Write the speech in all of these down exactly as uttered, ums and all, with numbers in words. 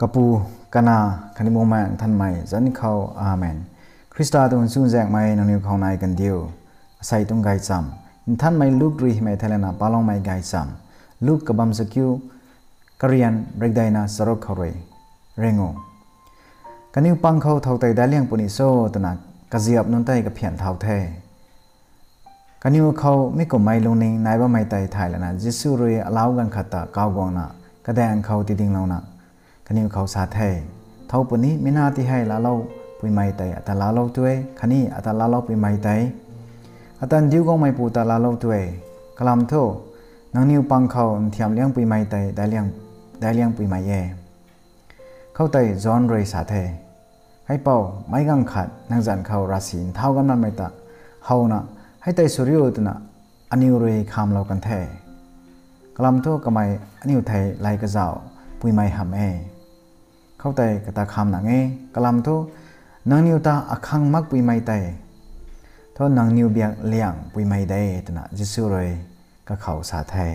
Kapu, Kanac khatni Bumaengh Nthanmei zanc khou, Amen. Khrista tuang chuzaenghmei nangniw khou nai kandiu. Asei tuang gaychamv nthanmei Luk rui hymei theilana paloumei gaychamv. Luk kabam chakiu, karian rikdeina charuk khou rui ring o. Kaniw pang khou thow tei daic liang puni cho twna kaziap nunc tei kaphian thau the. Kaniw khou mi kumhmei lungning nai bammei tei thay lana Jisu rui alau ganv khat ta kawguangna kadaeng khou tidinglouna kaniw khou sa the, Thow puni, mi na ti hei laalou puimei tei ata laalou tu e, khatni ata laalou puimei tei ata ndiu guangmeipu ta laalou tu e. Kalam thu, nangniw pang khou nthiam liang puimei tei daic liang, daic liang puimei e. Khoutei John rui sa the, Heipou, meic ganv khat nang zanc khou ravsic nthau ganv nanmei ta howna, hei tei sw riu twna aniw rui khamlou kan the. Kalam thu kamei aniw thei lay kazauh puimei hamh e. Khoutei kata kham nang e. Kalam thu, nangniw ta akhang mak puimei tei thu nangniw biak liang puimei de, twna Jisu rui kakhou sa the.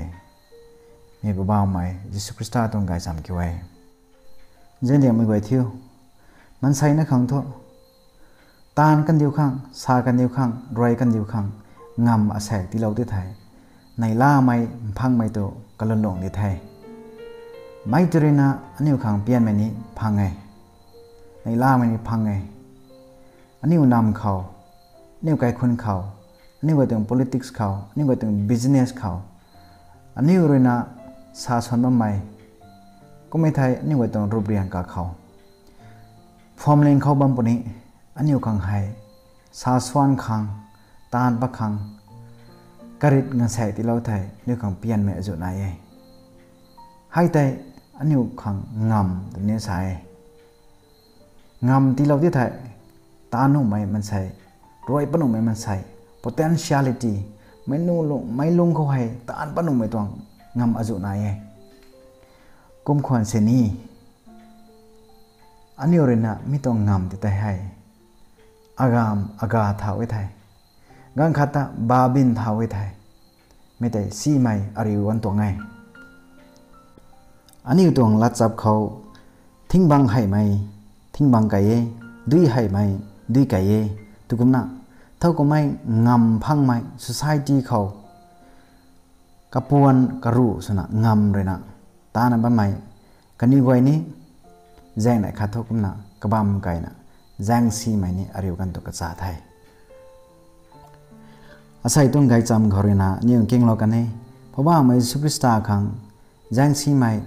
Mi Poubauhmei Jisu Khrista tuang gaychamv kiu e. Ziandiangmei guay thiu, maanseina khang thu, taanv kandiu khang, sa kandiu khang, rui kandiu khang, ngamv asaekc tiilou ti thei, neihlamei mphangmei tu kalun lung di the. Mei tu ruina aniu khang pianmei ni phang e. Neihlamei ni phang e. Aniu nam khou, aniu kaikhunc khou, aniu guay tuang politics khou, aniu guay tuang business khou, aniu ruina sa suan bammei, kummei thei aniu guay tuang rup riang kakhou, phwamling khou bam puni, aniu khang hei, sa suan khang, taanv pat khang, karit nganvsaekc tiilou thei aniu khang pianmei azuh nai e. Hei tei aniu khang ngamv twni sa e. Ngamv tiilou ti thei, taanv nuhmei maansei, rui pat nuhmei maansei, potentiality, meic lung, meic lung khou hei taanv pat nuhmei tuang ngamv azuh nai e. Kum khwan sini, aniu ruina mi tuang ngamv ti tei hei, agam aga thau e thei, ganv khat ta babin thau e thei, mi tei simei ariu kan tuang e. Aniu tuang latchap khou, thingbang heimei, thingbang kei e, dui heimei, dui kei e, tu kumna, thow kummei ngamv phangmei society khou, kapuan karuh swna ngamv ruina, taanv bammei, kaniw guay ni, zaengnei khat thu kumna, kabam kaina, zaeng simei ni ariu kan tu kacha the. Asei tuang gaychamv khou ruina aniu nkinglou kan e, Poubauhmei Jisu Khrista khang, zaeng simei,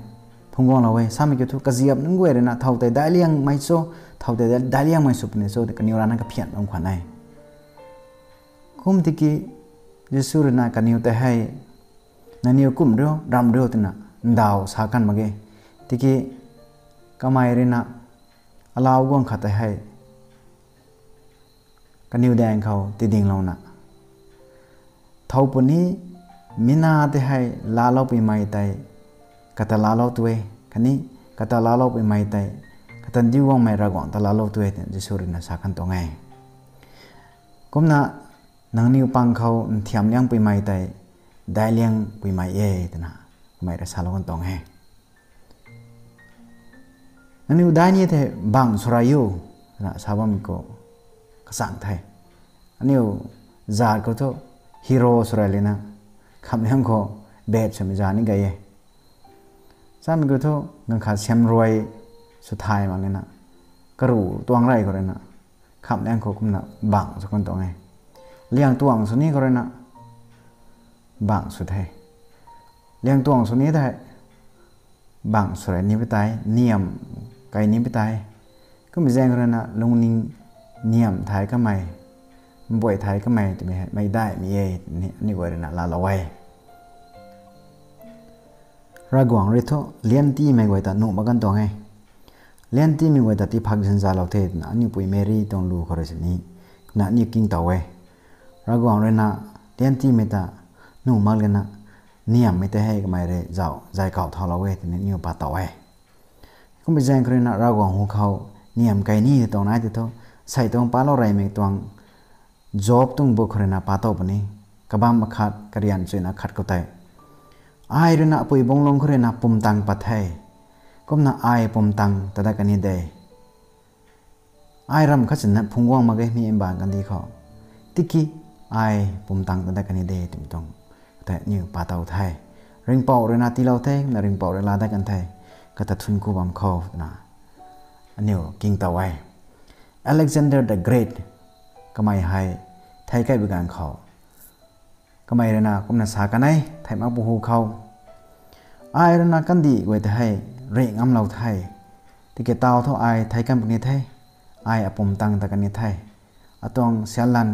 phungc guanglou e, samei kiu thu kaziap nunc guay ruina thow tei daic liangmei cho, thow tei daic liangmei sw puni cho, kaniw rana kaphian bam khwan e. Kum tiki, Jisu ruina kaniw tei hei, nangniw kum riu, ramh riu twna, ndauh sa kan mak ge. Tiki, kamei ruina, alau guang khat tei hei, kaniw daeng khou tidinglouna, thow puni, mi na ti hei laalou puimei tei, kata laalou tu e, khatni, kata laalou puimei tei, kata ndiu guangmei Ravguangc ta laalou tu e, twna Jisu ruina sa kan tuang e. Kumna, nangniw pang khou nthiam liang puimei tei, daic liang puimei e, twna, kamei rui salou kan tuang e. Nangniw daic ni thei bangc sw rai o, twna sa bammei khou, kachang the. Aniu zat khou thu hero sw rai lana, khamliang khou bet swmei zat ni gay e. Samei khou thu ganv khat siam rui sw thay mak lana, karuh tuang rey khou ruina, khamliang khou kumna bangc sw kan tuang e. Liang tuang sw ni khou ruina, bangc sw the. Liang tuang sw ni thei, bangc sw rey ni pi tei, niamh kei ni pi tei. Kummei zaeng khou ruina lungning niamh thay kamei, mbuay thay kamei twmei hei meicdaihmei e, ni, aniu guay ruina laalou e. Ravguangc rui thu liantimei guay ta nuh mak kan tuang e. Liantimei guay ta tii phak zan zalou the twna aniu pui Mary tuang lu khou rui sini, na aniu king tow e. Ravguangc ruina liantimei ta nuh mak lana, niamhmei tei hei kamei rui zauc zay kau thaulou e twna aniu pa tow e. Kummei zaeng khou ruina Ravguangc hu khou niamh kei ni tuang nai tei thu, sei tuang palou reymei tuang Job tuang bu khou ruina pa tow puni, kabam akhat, karian chuyna khat khou tei, ai ruina apui bungclung khou ruina pumtang pat the. Kumna ai pumtang ta dat kan e de. Ai ramh khat sinna phungc guang mak ge mi mbaanv kandih khou. Tiki ai pumtang ta dat kan e de twmei tuang tei aniu pa tow the. Ringhpouc rui na tiilou the, kumna Ringhpouc rui laa dat kan the. Kata thuanc ku bam khou twna aniu king tow e. Alexander the Great, kamei hei thei kaimei ganv khou, kamei rui na kumna sa kan e, thei makpui hu khou, ai rui na kandih guay ta hei rih ngamlou the. Tiki taw thu ai thei kan puni the, ai apumtang ta kan e the. Atuang sialan,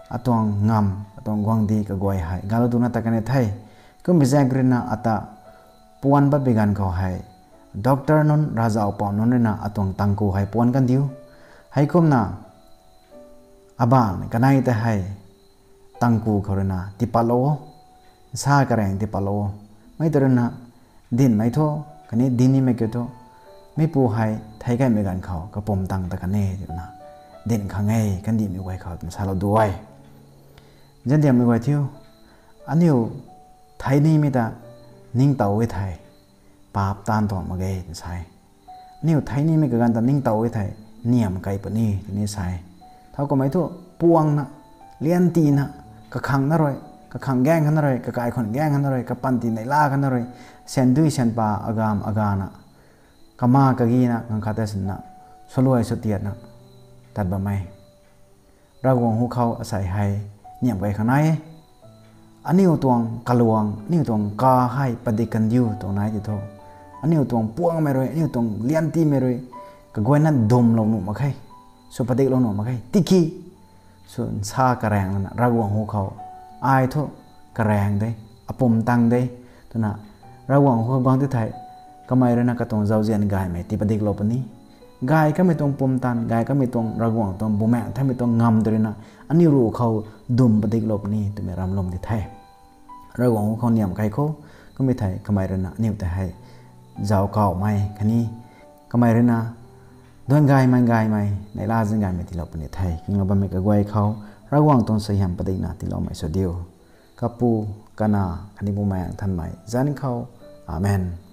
atuang ngamv, atuang guangcdic kaguay hei galu duna ta kan e the. Kummei zaeng rui na ata puan patpui ganv khou hei, doctor nunc, ravzaupou nunc rui na atuang tangku hei puan kan diu. Heikumna abaanv kanei ta hei tangku khou rui na tiipatlou o, nsa karaeng tiipatlou o. Mei ta rui na dinhmei thu, khatni dinc nimei kiu thu, mipu hei thei kaimei ganv khou kapumtang ta kan e twna dinc khang e, kandihmei guay khou twna salou du e. Zandiangmei guay thiu, aniu thei nimei ta ningtow e thei, paap taanv tuang mak ge twna sa e. Aniu thei nimei kaganv ta ningtow e thei, niamh kei puni twni sa e. Thowkumhmei thu puangna, liantina, kakhang na rui, kakhang gaeng khang na rui, kakai khwan gaeng khang na rui, kapanty neihla khang na rui, syan dui syan pa, agamv agana, kama kagina ganv khat ta sinna, saluai satiatna tat bam e. Ravguangc hu khou asei hei niamh kei khang nai e. Aniu tuang kaluang, aniu tuang ka hei padik kan diu tuang nai ti thu, aniu tuang puangmei rui, aniu tuang liantimei rui kaguayna dumlou nuh mak khe, sw padiklou nuh mak khe. Tiki sw nsa karaeng lana Ravguangc hu khou, ai thu karaeng de, apumtang de twna Ravguangc hu khou guang ti thei, kamei rui na katuang zauzian gaymei tii padiklou puni. Gay kamei tuang pumtan, gay kamei tuang Ravguangc tuang bumaengh theimei tuang ngamv ta rui na aniu ruc khou dum padiklou puni twmei ramlum di the. Ravguangc hu khou niamh kei khou, kummei thei kamei rui na aniu ta hei zauc kawmei khatni kamei rui na duan gaymei gaymei, neihla zan gaymei tiilou puni the. Kinglou bammei kaguay khou Ravguangc tuang suaihiam padikna tiiloumei sw diu. Kapu, Kanac khatni Bumaengh Nthanmei zanc khou. Amen.